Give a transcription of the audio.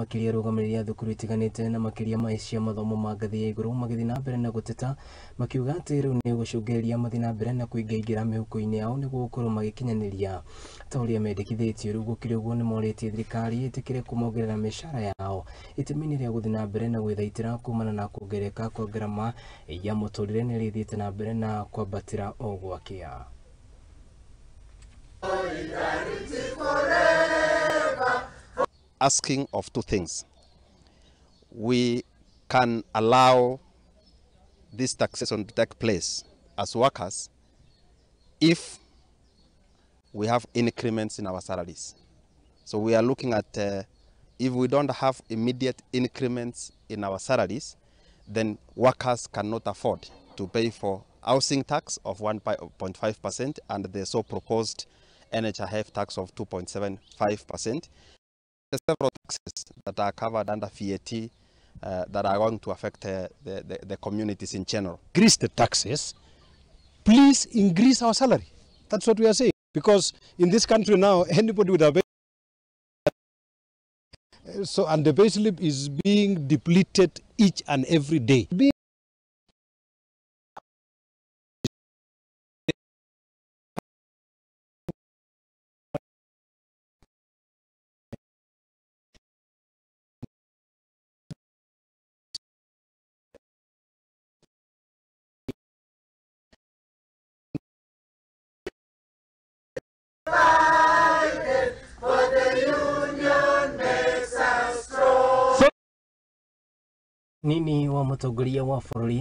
Makĩria arũgamĩrĩri a thukuru itiganĩte na makĩria ma cia mathomo ma ngathĩ ya igũrũ magĩthiĩ na mbere na gũteta makiuga atĩ rĩu nĩ gũcũngĩrĩria mathiĩ na mbere na kũingaingĩra mĩhuko-inĩ yao nĩguo gũkorwo magĩkinyanĩria ta ũrĩa mendekithĩtio. Rĩu gũkĩrĩ ũguo nĩ morĩtie thirikari ĩtĩkĩre kũmongerera mĩcara yao itemi-inĩ rĩa gũthiĩ na mbere na gwĩthaitĩra kumana na kuongerereka kwa ngarama ya mũtũrĩre nĩ rĩthiĩte na mbere na kwambatĩra o gwakĩa. Asking of two things. We can allow this taxation to take place as workers if we have increments in our salaries. So we are looking at if we don't have immediate increments in our salaries, then workers cannot afford to pay for housing tax of 1.5% and the so proposed NHIF tax of 2.75%. There are several taxes that are covered under VAT that are going to affect the communities in general. Increase the taxes, please increase our salary. That's what we are saying. Because in this country now, anybody with a pay, so, and the pay slip is being depleted each and every day. Nini wa mũtongoria wa bũrũri.